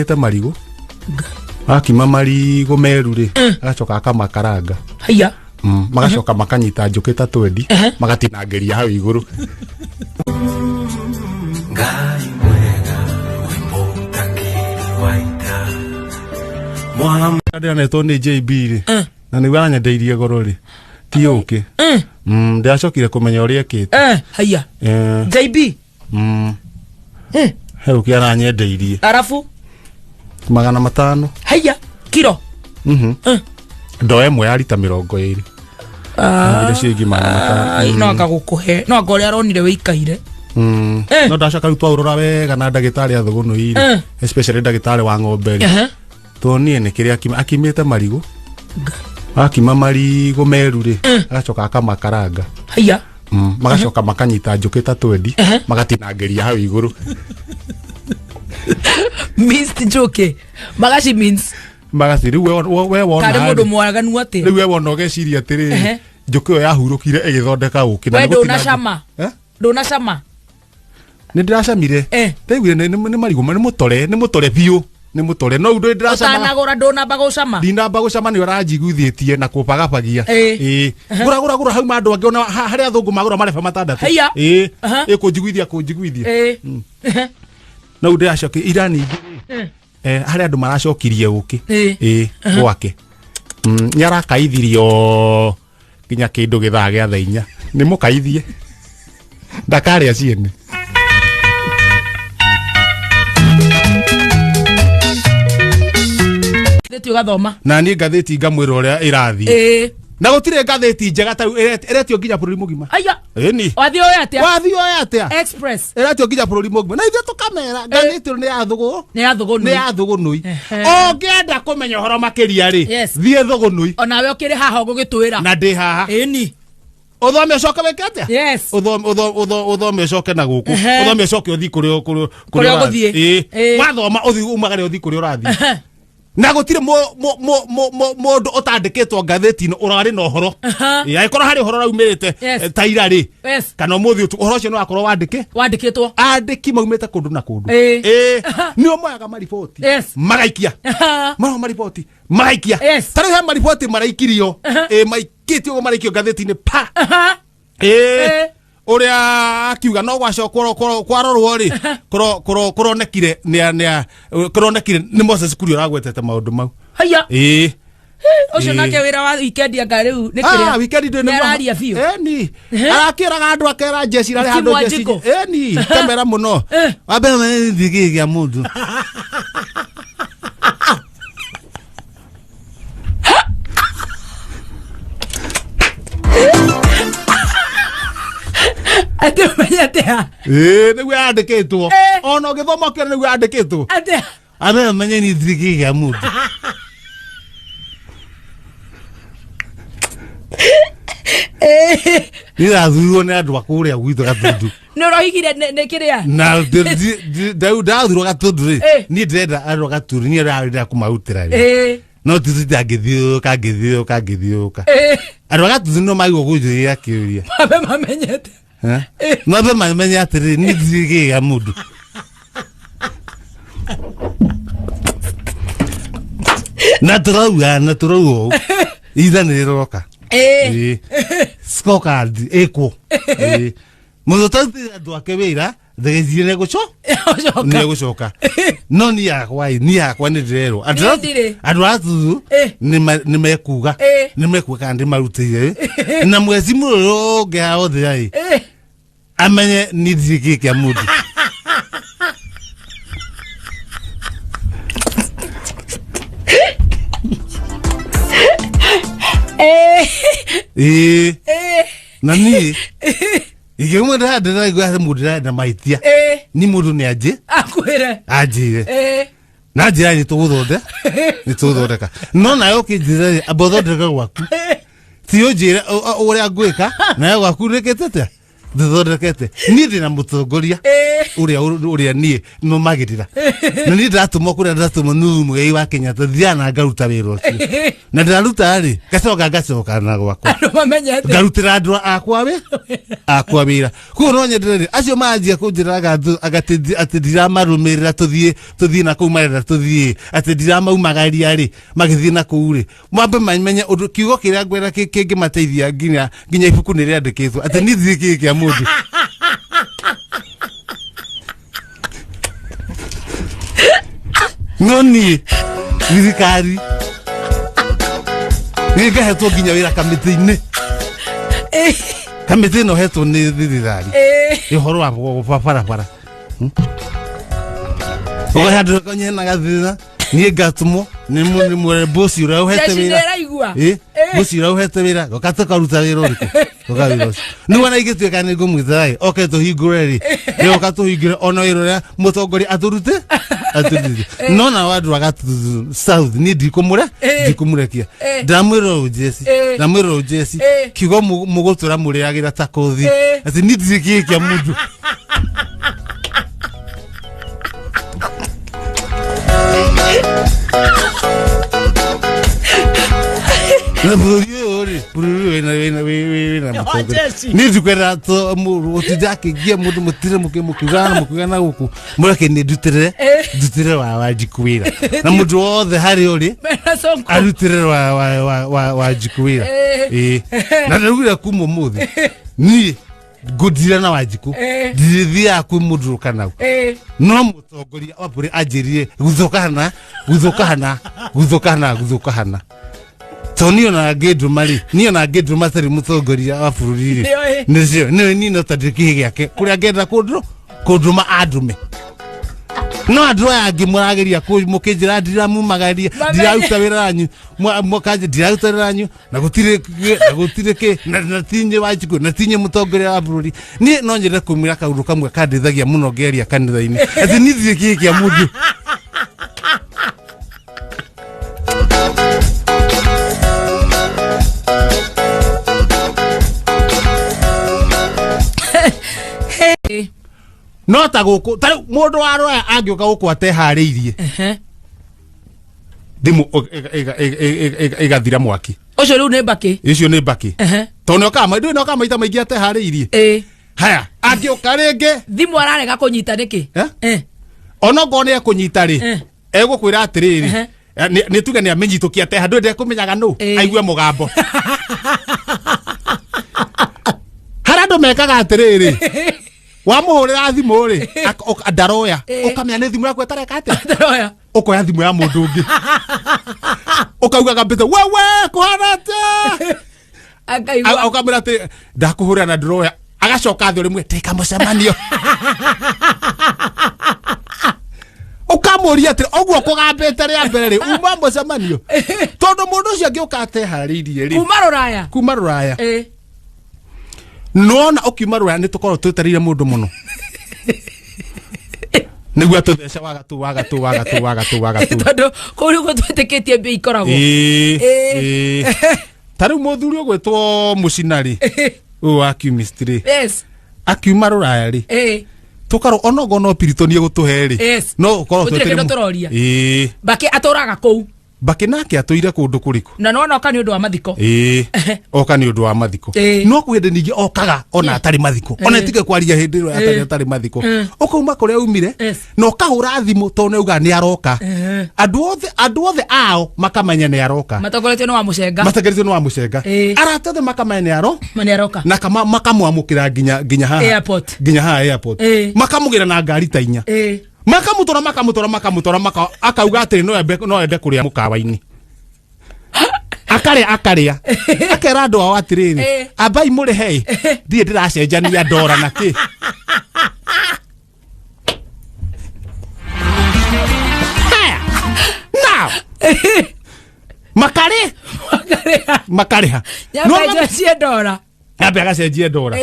Ĩte marigũ akima marigũ meru rĩ, agacoka akamakaranga. Haiya. Magacoka makanyita njũkĩ ta twendi, magatinangĩria hau igũrũ. Ngai mwega wĩ mũtangĩri wa ita. Ndĩranetwo nĩ JB rĩ, na nĩguo aranyendeirie goro rĩ, ti ũkĩ. Ndĩracokire kũmenya ũrĩa ekĩte. Haiya. JB. He ũkĩ aranyendeirie. Arabu. 500. Haiya kiro. Ndoo ĩmwe ya rita 20. Iria ciĩgiĩ 500. Ai, no anga gũkũhe no anga ũrĩa aronire wĩikaire. No ndacoka rĩu twaũrora wega na ndagĩtarĩ a thũgũnũi rĩ, especially ndagĩtarĩ wa ng'ombe rĩ, tuonie nĩ kĩrĩa akima akimĩte marigũ, akima marigũ meru rĩ, agacoka akamakaranga. Haiya. Magacoka makanyita njũkĩ ta twendi, magatinangĩria hau igũrũ. Minced njũkĩ magaci mince. Magaci rĩu we wona Karĩ mũndũ rĩ, mwaganu atĩa? Rĩu we wona ũgeciria atĩrĩrĩ, njũkĩ ĩyo yahurũkire ĩgĩthondeka ũkĩ na We nĩ gũtinangia- ndũnacama? Eh? Ndũnacama? Nĩ ndĩracamire. Ndaiguire nĩ marigũ, nĩ mũtore, nĩ mũtore biũ, nĩ mũtore, no ndũ ndĩracama. Ũtanagũra ndũnamba gũcama? Ndinamba gũcama, nĩ ũranjiguithĩtie na kũbagabagia. Ĩĩ, gũra gũra gũra hau ma andũ angĩ ona harĩa athũngũ magũra mareba matandatũ. Haiya. Ĩĩ. Ĩ kũnjiguithia kũnjiguithia. No ndĩracokia ira ningĩ rĩ, harĩ andũ maracokirie ũkĩ. Ĩĩ, gwake. Nĩ arakaithirio nginya kĩndũ gĩthaa gĩa thaa 4, nĩ mũkaithie ndakarĩa ciene. Ngathĩti ũgathoma. Na niĩ ngathĩti ngamwĩra ũrĩa ĩrathiĩ. Na gũtirĩ ngathĩti njega ta ĩretio nginya bũrũri mũgima. Aya. Ĩni. Wathiĩ ũĩ atĩa? Wathiĩ ũĩ atĩa? Express. Ĩretio nginya bũrũri mũgima na ithuĩ tũkamera ngathĩti ĩno nĩ ya thũgũ. Nĩ ya thũgũnũi. Nĩ ya thũgũnũi. Ũngĩenda kũmenya ũhoro makĩria rĩ, thiĩ thũgũnũi. Onawe ũkĩrĩ haha ũgũgĩtwĩra. Na ndĩ haha. Ĩni. Ũthome ũcoke wĩke atĩa? Yes. Ũthome ũthome ũthome ũcoke na gũkũ. Ũthome ũcoke ũthiĩ kũrĩa kũrĩa Kũrĩa ũgũthiĩ. Ĩĩ. Wathoma ũthiĩ umagare ũthiĩ kũrĩa ũrathiĩ. Na gũtirĩ mũndũ ũtandĩkĩtwo ngathĩti-inĩ ũrarĩ na ũhoro. Ĩĩ, angĩkorwo harĩ ũhoro ũraumĩrĩte, ta ira rĩ, kana ũmũthĩ ũtukũ, ũhoro ũcio nĩ wakorwo wandĩke. Wandĩkĩtwo. Andĩki maumĩte kũndũ na kũndũ. Ĩĩ. Nĩo moyaga mariboti. Magaikia. Moyaga mariboti magaikia. Ta rĩu he mariboti maraikirio. Ĩĩ, maikĩtio ũguo maraikio ngathĩti-inĩ pa. Ĩĩ. Ũrĩa akiuga no gwacokwo kwarorwo rĩ, kũronekire kũronekire nĩ Moses Kuria ũragwetete maũndũ mau. Haiya. Ĩĩ. Ũcio Ĩĩ. nake wĩra wa weekend anga rĩu nĩ Ah, kĩrĩa? weekend ndĩ Nĩ nĩguo- araria biũ. Ĩni. Arakĩraga andũ akera jeshi rarĩ handũ Kimwa jeshi. Njiko. Ĩni, kamera mũno. Wambe menye nĩ kĩĩ kĩa mũndũ. Atĩ ũmenye atĩa? Ĩĩ, nĩguo yandĩkĩtwo. Ona ũgĩthoma ũkĩona nĩguo yandĩkĩtwo. Atĩa? Ambe menye nĩ kĩĩ kĩa mũndũ. Niĩ ndathurirwo nĩ andũ a kũrĩa gwitũ Gatundu. Nĩ ũroigire nĩ kĩrĩa? Na ndathurwo Gatundu rĩ, niĩ ndĩrenda andũ a Gatundu, niĩ ndĩrenda kũmarutĩra wĩra. No ti ngĩthiũrũrũka ngĩthiũrũrũka ngĩthiũrũrũka. Andũ a Gatundu no magĩrĩirwo kũnjũria kĩũria. Mambe mamenyete. Eh? Mambe mamenye atĩrĩrĩ, niĩ ndirĩ kĩĩ gĩa mũndũ. Na tũrauga na tũrauga ũũ, itha nĩ rĩroka. Ĩĩ. Scorecard ĩkwo. Ĩĩ. Mũndũ ũtarutĩire andũ ake wĩra thegethire nĩ Gũcoka. Nĩegũcoka. No niĩ yakwa ĩ, niĩ yakwa nĩ ndĩrerwo. Andũ Niĩ ndirĩ. Andũ a Gatundu nĩ mekuga. Nĩ mekuga kana ndĩmarutĩire ĩ. Na mwezi mũrũ ũngĩ haha othe ĩ. Amenye niĩ ndirĩ kĩĩ kĩa mũndũ. Ĩĩ. Na niĩ ingĩuma ndĩraigua mũndũ ndĩrenda mahĩtia. Ni mũndũ nĩ anjĩ Akwĩre. Anjĩre. Na njĩra nĩ tũgũthonde nĩ tũgũthondeka, no nawe ũkĩnjĩra rĩ, amba ũthondeke gwaku, ti ũnjĩre ũrĩa ngwĩka nawe gwaku rĩkĩte atĩa. Tũthondekete. Niĩ ndĩna mũtongoria ũrĩa ũrĩa niĩ nũmagĩrĩra. Na niĩ ndĩratũmwo kũrĩa ndĩratũmwo nĩ Mũigai wa Kenyatta, thiaga na ngaruta wĩra ũcio. Na ndĩraruta rĩ, ngacoka ngacoka na gwakwa. Andũ mamenye atĩ Ngarutĩra andũ akwa wĩ akwa wĩra. Koguo no nyendere rĩ, acio manjia kũnjĩraga atĩ atĩ ndiramarũmĩrĩra tũthiĩ tũthiĩ na kũu marenda tũthiĩ, atĩ ndiramaumagaria rĩ, magĩthiĩ na kũu rĩ, mambe mamenye ũndũ kiugo kĩrĩa ngwenda kĩngĩmateithia nginya nginya ibuku nĩ rĩandĩkĩtwo atĩ niĩ ndirĩ kĩĩ kĩa mũndũ. No niĩ thirikari niĩ ngahetwo nginya wĩra kamĩtĩ-inĩ, kamĩtĩ ĩno hetwo nĩ thirikari ũhoro wa barabara. Ũkahe andũ kanyena gathĩna, niĩ ngatũmwo nĩ nĩ bosi ũrĩa ũhete Jeshi wĩra. nĩĩraigua. Ĩ, bosi ũrĩa ũhete wĩra goka tũkaruta wĩra ũrĩkũ, goka wĩra ũcio nĩ wona ingĩtuĩka nĩ ngũmwĩta ĩ oke tũhingũre rĩ, nĩ oka tũhingũre ona wĩra ũrĩa mũtongoria atũrute atũrute, no nao andũ a South niĩ ndikũmũre ndikũmũrekia. Ndamwĩra ũũ Jesi, ndamwĩra ũũ Jesi, kiugo mũgũtũra mũrĩagĩra ta kothi atĩ niĩ ndirĩ kĩĩ kĩa mũndũ. Na bũrũri ũyũ rĩ, bũrũri ũyũ wĩna wĩna wĩna mũtongoria. Jeshi. Niĩ ndikwenda gũtinda akĩngia mũndũ mũtire mũkiugana mũkiugana gũkũ, mũreke nĩ ndutĩrĩre ndutĩrĩre wa Wanjikũ wĩra na mũndũ wothe harĩ ũrĩ Mena Sonko. arutĩrĩre wa Wanjikũ wĩra. Ĩĩ, na ndaugire kuma ũmũthĩ niĩ ngũndira na Wanjikũ ndirĩthiaga kwĩ mũndũ ũkanau. No mũtongoria wa bũrũri anjĩrire guthũka hana guthũka hana guthũka hana guthũka hana, to niĩ ona ngĩndũma rĩ, niĩ ona ngĩndũma tarĩ mũtongoria wa bũrũri rĩ, Nĩoĩ. nĩcio nĩwe niĩ no ta ndĩ kĩhĩ gĩake kũrĩa ngenda kũndũ kũndũma andũme, no andũ aya angĩ mũrageria mũkĩnjĩra ndiramumagaria, ndiraruta wĩra wanyu, mũkanjĩra ndiraruta wĩra wanyu na gũtirĩ na gũtirĩ kĩ na tinye Wanjikũ na tinye mũtongoria wa bũrũri. Niĩ no nyende kũmwĩra kaũndũ kamwe kandeithagia mũno ngĩaria kanitha-inĩ atĩ niĩ ndirĩ kĩĩ kĩa mũndũ. No ta gũkũ ta rĩu mũndũ wa rũraya angĩũka gũkũ ateharĩirie, thimũ ĩgathira mwaki. Ũcio rĩu nĩ mbakĩ. Icio nĩ mbakĩ, tondũ nĩokaga ndũĩ nĩokaga maita maingĩ ateharĩirie. Haya, angĩũka rĩngĩ, Thimũ ararega kũnyita nĩkĩ? Eh? Onokorwo nĩ ekũnyita rĩ, egũkwĩra atĩrĩrĩ, nĩ tuge nĩ amenyitũkia ateha ndũĩ ndekũmenyaga nũ, aigue mũgambo. Harĩa andũ mekaga atĩrĩrĩ, wamũhũrĩra thimũ rĩ, ndaroya, ũkamenya nĩ thimũ yaku ĩtareka atĩa. Ndaroya. Ũkoya thimũ ya mũndũ ũngĩ, ũkauga gambĩte wewe kũhana atĩa? Akaigua. Ũkamwĩra atĩ ndakũhũrĩra na ndĩroya, agacoka thĩ rĩmwe tĩka mũcemanio, ũkamũria atĩ ũguo kũgambĩte rĩa mbere rĩ, uma mũcemanio, tondũ mũndũ ũcio angĩũka ateharĩirie rĩ, kuma rũraya, kuma rũraya, nona ũkiuma rũraya nĩ tũkorwo twĩtereire mũndũ mũno nĩguo atũthece wagatũ wagatũ wagatũ wagatũ wagatũ. Tondũ kũu nĩguo twĩtĩkĩtie mbia ikoragwo. Ĩĩ, ĩĩ. Ta rĩu mũthuri ũgwĩtwo mũcinarĩ ũyũ wa chemist rĩ, akiuma rũraya rĩ, tũkarwo onogo no piritoni egũtũhe rĩ, no ũkorwo Gũtirĩ twetereire kĩndũ tũroria. Ĩĩ. Mbakĩ atũraga kũu. Mbakĩ nake atũire kũndũ kũrĩkũ? Na nona oka nĩ ũndũ wa mathiko. Ĩĩ, oka nĩ ũndũ wa mathiko. No kwĩ hĩndĩ ningĩ okaga ona atarĩ mathiko, ona ĩtige kwaria hĩndĩ ĩyo atarĩ atarĩ mathiko, ũkauma kũrĩa umire na ũkahũra thimũ tondũ nĩ auga nĩ aroka, andũ othe ao makamenya nĩ aroka. Matongoretio nĩ wa mũcenga. Matongoretio nĩ wa mũcenga. Arata othe makamenya nĩ aro Ma nĩ aroka. Na makamwamũkĩra nginya nginya haha Airport. Nginya haha airport. Makamũgĩra na ngari ta 4, makamũtwara makamũtwara makamũtwara, akauga atĩrĩ no ende kũrĩa mũkawa-inĩ, akarĩa akarĩa, akera andũ ao atĩrĩrĩ, ambai mũrĩhe, ndirĩ ndĩracenjania ndora na kĩ. Haya. Now makarĩ Makarĩha. Makarĩha. Nyambe njocie ndora. Nyambe agacenjie ndora.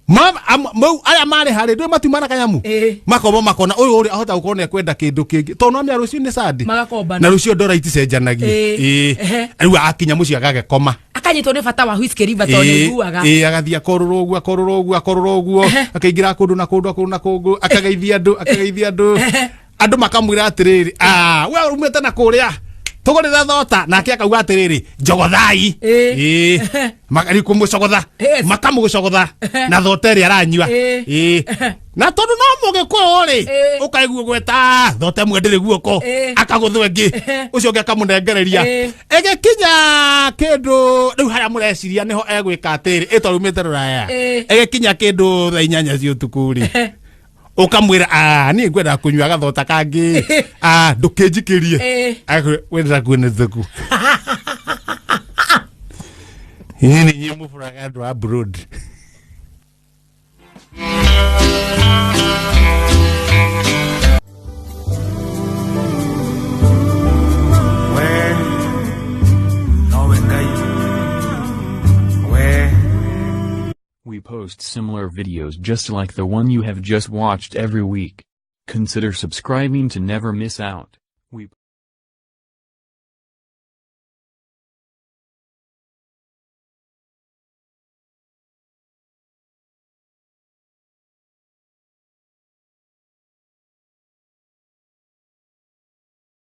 Mau arĩa marĩ harĩ ndũĩ matiuma na kanyamu, makomba makona ũyũ ũrĩ ahota gũkorwo nĩ ekwenda kĩndũ kĩngĩ tondũ no mĩa rũciũ nĩ Sunday. Magakombana. Na rũciũ ndora iticenjanagia. Ĩĩ. Rĩu akinya mũciĩ agagĩkoma. Akaigua. Akanyitwo nĩ bata wa whisky river tondũ nĩ iguaga. Ĩĩ, agathiĩ akorũrwo ũguo, akorũrwo ũguo, akorũrwo ũguo, akaingĩra kũndũ na kũndũ, kũndũ na kũndũ, akageithia andũ, akageithia andũ, andũ makamwĩra atĩrĩrĩ, "Ah, we umĩte na kũrĩa, tũgũrĩre thota." Nake akauga atĩrĩrĩ, "Njogothai." Ĩĩ. Ĩĩ, rĩu kũmũcogotha, makamũcogotha na thota ĩrĩa aranyua. Ĩĩ. Ĩĩ, na tondũ no mũgĩkũyũ rĩ, Ĩĩ. ũkaigua gweta thota ĩmwe ndĩrĩ guoko, Ĩĩ. akagũthwo ĩngĩ, ũcio ũngĩ akamũnengereria. Ĩĩ. Ĩgĩkinya kĩndũ rĩu harĩa mũreciria nĩho egwĩka atĩrĩ, ĩ tondũ umĩte rũraya, Ĩĩ. ĩgĩkinya kĩndũ thaa 8 cia ũtukũ rĩ, ũkamwĩra, "Ah, niĩ ngwenda kũnyua gathota kangĩ, ah, ndũkĩnjikĩrie." Ĩĩ. Agakwĩra, "Wendera kuona thuku inyuĩ nĩ inyuĩ mũbũraga andũ a abroad." We nowe Ngai we. We post similar videos just like the one you have just watched every week. Consider subscribing to never miss out. We